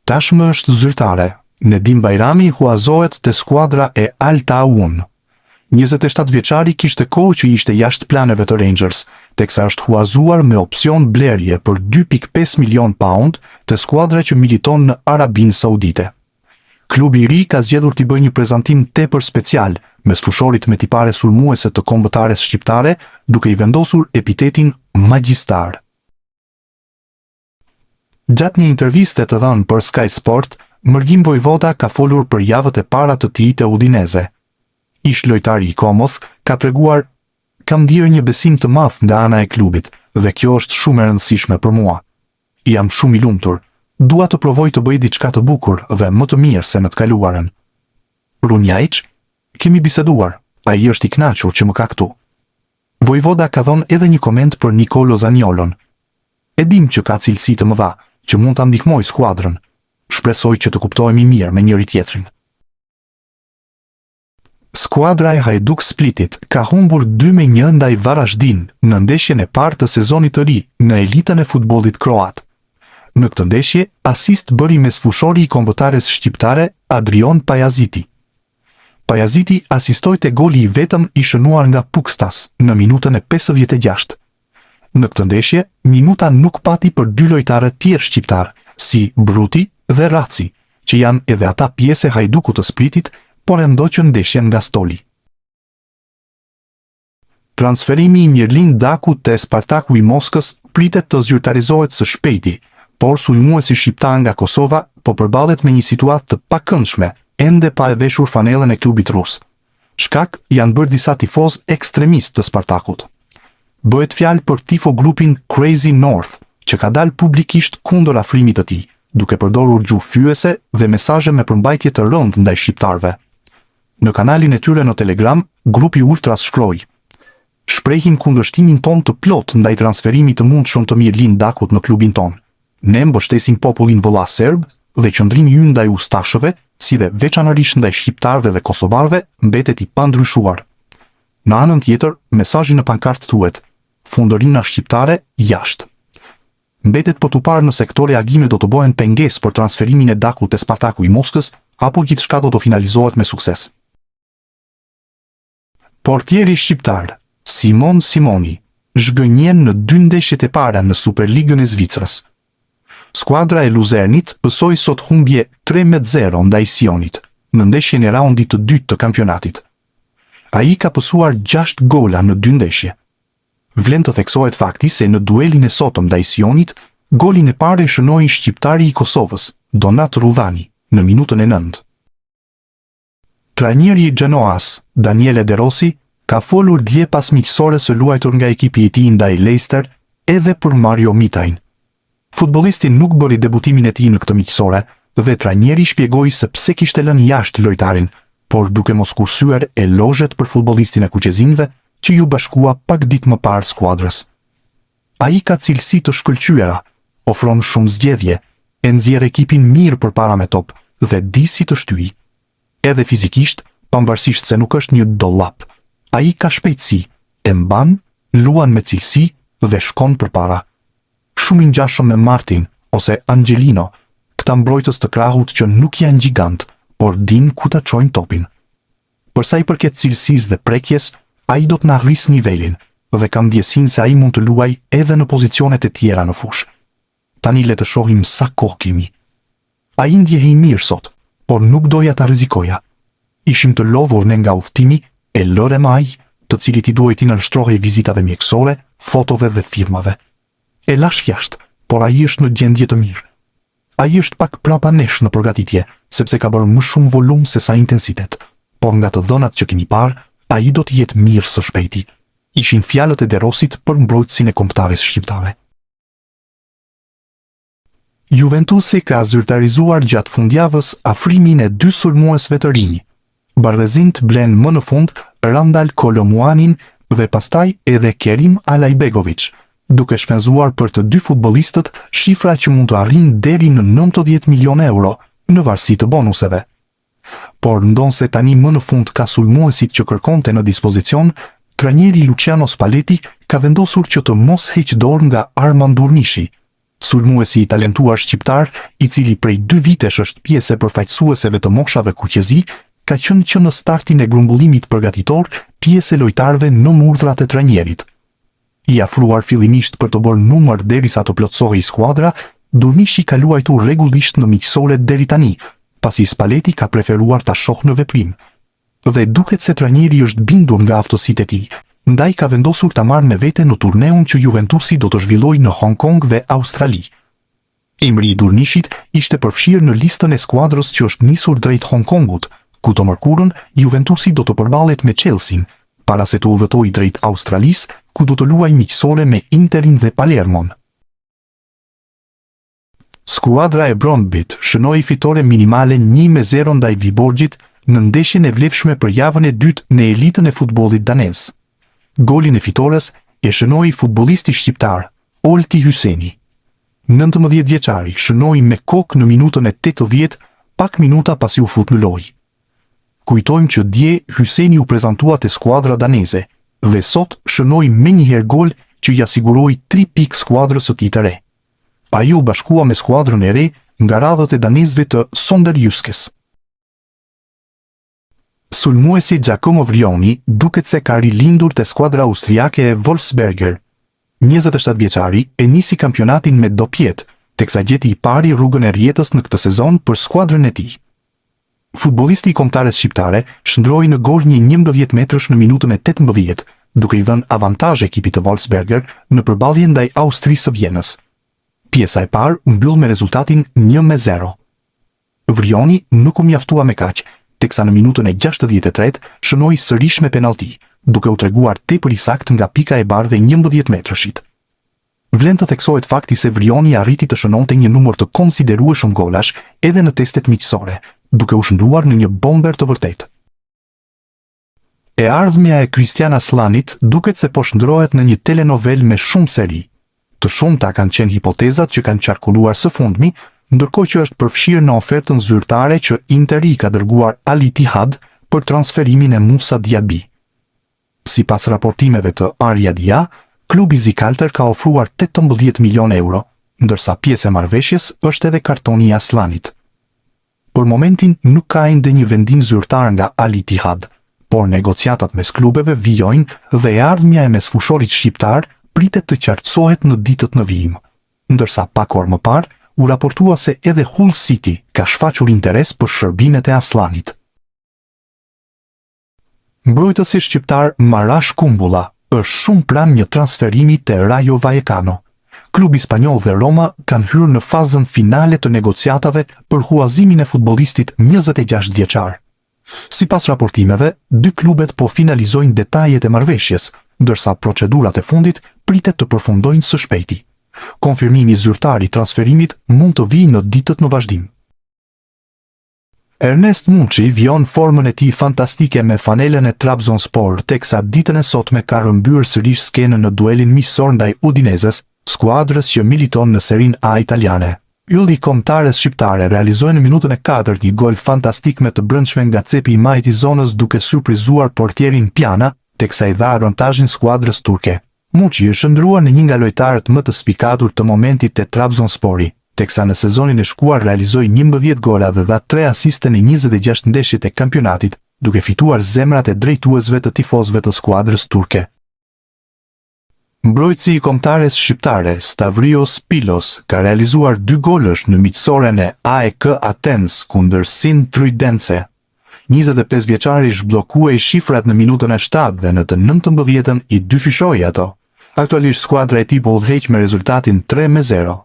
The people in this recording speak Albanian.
Tashmë është zyrtare, Nedim Bajrami huazohet te skuadra e Al Taawun. 27 vjeçari kishte kohë që ishte jashtë planeve të Rangers, teksa është huazuar me opsion blerje për 2.5 milionë paund te skuadra që militon në Arabinë Saudite. Klubi i ri ka zgjedhur t'i bëjë një prezantim tepër special mesfushorit me tipare sulmuese të kombëtares shqiptare, duke i vendosur epitetin magjistar. Gjatë një interviste të dhënë për Sky Sport, Mërgim Vojvoda ka folur për javët e para të tij te Udinese. Ish-lojtari i Comos ka treguar Kam ndier një besim të madh nga ana e klubit dhe kjo është shumë e rëndësishme për mua. Jam shumë i lumtur. Dua të provoj të bëj diçka të bukur dhe më të mirë se në të kaluarën. Runjaiç? Kemi biseduar, ai është i kënaqur që më ka këtu. Vojvoda ka dhënë edhe një koment për Nicolo Zaniolon. E dimë që ka cilësi të mëdha, që mund ta ndihmojë skuadrën. Shpresoj që të kuptohemi mirë me njëri-tjetrin. Skuadra e Hajduk Splitit ka humbur 2 me 1 ndaj Varaždin në ndeshjen e parë të sezonit të ri në elitën e futbollit kroat. Në këtë ndeshje, asist bëri mesfushori i kombëtares shqiptare Adrion Pajaziti. Pajaziti asistoi te goli i vetëm i shënuar nga Pukstas në minutën e 56. Në këtë ndeshje, minuta nuk pati për dy lojtarët tjerë shqiptarë, si Bruti dhe Raci, që janë edhe ata pjesë e Hajdukut të Splitit, por e ndoqën ndeshjen nga stoli. Transferimi i Mirlind Dakut te Spartaku i Moskës pritet të zyrtarizohet së shpejti, por sulmuesi shqiptar nga Kosova po përballet me një situatë të pakëndshme, ende pa e veshur fanellën e klubit rus. Shkak janë bërë disa tifozë ekstremistë të Spartakut. Bëhet fjalë për tifo grupin Crazy North, që ka dalë publikisht kundër afrimit të tij, duke përdorur gjuhë fyese dhe mesazhe me përmbajtje të rëndë ndaj shqiptarëve. Në kanalin e tyre në Telegram, grupi Ultras shkroi: Shprehim kundërshtimin tonë të plotë ndaj transferimit të mundshëm të Mirlind Dakut në klubin tonë. Ne mbështesim popullin vëlla serb dhe qëndrimi ynë ndaj ustashëve, si dhe veçanërisht ndaj shqiptarëve dhe kosovarëve, mbetet i pandryshuar. Në anën tjetër, mesazhi në pankartë thuhet: Fundërrina shqiptare, jashtë. Mbetet për t'u parë nëse këto reagime do të bëhen pengesë për transferimin e Dakut te Spartaku i Moskës apo gjithçka do të finalizohet me sukses. Portieri shqiptar, Simon Simoni, zhgënjen në dy ndeshjet e para në Superligën e Zvicrës. Skuadra e Luzernit pësoi sot humbje 3-0 ndaj Sionit, në ndeshjen e raundit të dytë të kampionatit. Ai ka pësuar 6 gola në dy ndeshje. Vlen të theksohet fakti se në duelin e sotëm ndaj Sionit, golin e parë e shënoi shqiptari i Kosovës, Donat Rrudhani, në minutën e 9. Trajneri i Genoas, Daniele De Rossi, ka folur dje pas miqësores së luajtur nga ekipi i tij ndaj Leicester edhe për Mario Mitajn. Futbollisti nuk bëri debutimin e tij në këtë miqësore dhe trajneri shpjegoi se pse kishte lënë jashtë lojtarin, por duke mos kursyer elozhet për futbollistin e kuqezinjve që iu bashkua pak ditë më parë skuadrës. Ai ka cilësi të shkëlqyera, ofron shumë zgjedhje, e nxjerr ekipin mirë përpara me top dhe di si të shtyjë. Edhe fizikisht, pavarësisht se nuk është një dollap, ai ka shpejtësi, e mban, luan me cilësi dhe shkon përpara. Shumë i ngjashëm me Martin ose Angelino, këta mbrojtës të krahut që nuk janë gjigant, por dinë ku ta çojnë topin. Për sa i përket cilësisë dhe prekjes, ai do të na rrisë nivelin dhe kam ndjesinë se ai mund të luajë edhe në pozicionet e tjera në fushë. Tani le të shohim sa kohë kemi. Ai ndjehej mirë sot, por nuk doja ta rrezikoja. Ishim të lodhur ne nga udhëtimi e lëre më ai, të cilit i duhej t'i nënshtrohej vizitave mjekësore, fotove dhe firmave. E lashë jashtë, por ai është në gjendje të mirë. Ai është pak prapa nesh në përgatitje, sepse ka bërë më shumë volum se sa intensitet, por nga të dhënat që kemi parë, ai do të jetë mirë së shpejti. Ishin fjalët e De Rossit për mbrojtësin e kombëtares shqiptare. Juventusi ka zyrtarizuar gjatë fundjavës afrimin e dy sulmuesve të rinj. Bardhezinjtë blenë më në fund Randal Kolo Muanin dhe pastaj edhe Kerim Alajbegovic, duke shpenzuar për të dy futbollistët shifra që mund të arrijnë deri në 90 milionë euro në varësi të bonuseve. Por ndonëse tani më në fund ka sulmuesit që kërkonte në dispozicion, trajneri Luciano Spalletti ka vendosur që të mos heqë dorë nga Armand Durmishi. Sulmuesi i talentuar shqiptar, i cili prej dy vitesh është pjesë e përfaqësueseve të moshave kuqezi, ka qenë që në startin e grumbullimit përgatitor pjesë e lojtarëve nën urdhrat e trajnerit. I afruar fillimisht për të bërë numër derisa të plotësohej skuadra, Durmishi ka luajtur rregullisht në miqësore deri tani, pasi Spalletti ka preferuar ta shohë në veprim. Dhe duket se trajneri është bindur nga aftësitë e tij, ndaj ka vendosur ta marrë me vete në turneun që Juventusi do të zhvillojë në Hong Kong dhe Australi. Emri i Durmishit ishte përfshirë në listën e skuadrës që është nisur drejt Hong Kongut, ku të mërkurën Juventusi do të përballet me Chelsean, para se të udhëtojë drejt Australisë, ku do të luajë miqësore me Interin dhe Palermon. Skuadra e Brondbyt shënoi fitore minimale 1-0 ndaj Viborgit në ndeshjen e vlefshme për javën e dytë në elitën e futbollit danez. Golin e fitores e shënoi futbollisti shqiptar, Olti Hyseni. 19 vjeçari shënoi me kokë në minutën e 80, pak minuta pasi u fut në lojë. Kujtojmë që dje Hyseni u prezantua te skuadra daneze dhe sot shënoi menjëherë gol që ia siguroi 3 pikë skuadrës së tij të re. Ai u bashkua me skuadrën e re nga radhët e danezëve të Sonderjyskes. Sulmuesi Giacomo Vrioni duket se ka rilindur te skuadra austriake e Wolfsberger. 27 vjeçari e nisi kampionatin me dopietë, teksa gjeti i pari rrugën e rrjetës në këtë sezon për skuadrën e tij. Futbollisti i kombëtares shqiptare shndërroi në gol një 11 metrësh në minutën e 18, duke i dhënë avantazh ekipit të Wolfsberger në përballjen ndaj Austrisë së Vjenës. Pjesa e parë u mbyll me rezultatin 1-0. Vrioni nuk u mjaftua me kaq, teksa në minutën e 63 shënoi sërish me penallti, duke u treguar tepër i saktë nga pika e bardhë e 11 metrëshit. Vlen të theksohet fakti se Vrioni arriti të shënonte një numër të konsiderueshëm golash edhe në testet miqësore, duke u shndërruar në një bomber të vërtetë. E ardhmja e Kristjan Asllanit duket se po shndërrohet në një telenovelë me shumë seri. Të shumta kanë qenë hipotezat që kanë qarkulluar së fundmi, ndërkohë që është përfshirë në ofertën zyrtare që Interi i ka dërguar Al Ittihad për transferimin e Moussa Diaby. Sipas raportimeve të Al-Riyadia, klubi zikaltër ka ofruar 18 milionë euro, ndërsa pjesë e marrëveshjes është edhe kartoni i Asllanit. Për momentin nuk ka ende një vendim zyrtar nga Al Ittihad, por negociatat mes klubeve vijojnë dhe e ardhmja e mesfushorit shqiptar pritet të qartësohet në ditët në vijim. Ndërsa pak orë më parë u raportua se edhe Hull City ka shfaqur interes për shërbimet e Asllanit. Mbrojtësi shqiptar Marash Kumbulla është shumë pranë një transferimi te Rayo Vallecano. Klubi spanjoll dhe Roma kanë hyrë në fazën finale të negociatave për huazimin e futbollistit 26 vjeçar. Sipas raportimeve, dy klubet po finalizojnë detajet e marrëveshjes, ndërsa procedurat e fundit pritet të përfundojnë së shpejti. Konfirmimi zyrtar i transferimit mund të vijë në ditët në vazhdim. Ernest Muçi vijon formën e tij fantastike me fanelën e Trabzonspor, teksa ditën e sotme ka rrëmbyer sërish skenën në duelin miqësor ndaj Udinezes, skuadrës që militon në Serinë A italiane. Ylli i kombëtares shqiptare realizoi në minutën e katërt një gol fantastik me të brendshme nga cepi i majtë i zonës duke surprizuar portierin Piana, teksa i dha avantazhin skuadrës turke. Muçi është shndërruar në një nga lojtarët më të spikatur të momentit te Trabzonspori, teksa në sezonin e shkuar realizoi 11 gola dhe dha tre asiste në 26 ndeshjet e kampionatit, duke fituar zemrat e drejtuesve të tifozëve të skuadrës turke. Mbrojtësi i kombëtares shqiptare, Stavrios Pilos, ka realizuar dy golësh në miqësoren e AEK Athens kundër Sint Truidense. 25 vjeçari zhbllokoi shifrat në minutën e 7 dhe në të 19-ën i dyfishoi ato. Aktualisht skuadra e tij po udhëheq me rezultatin 3-0.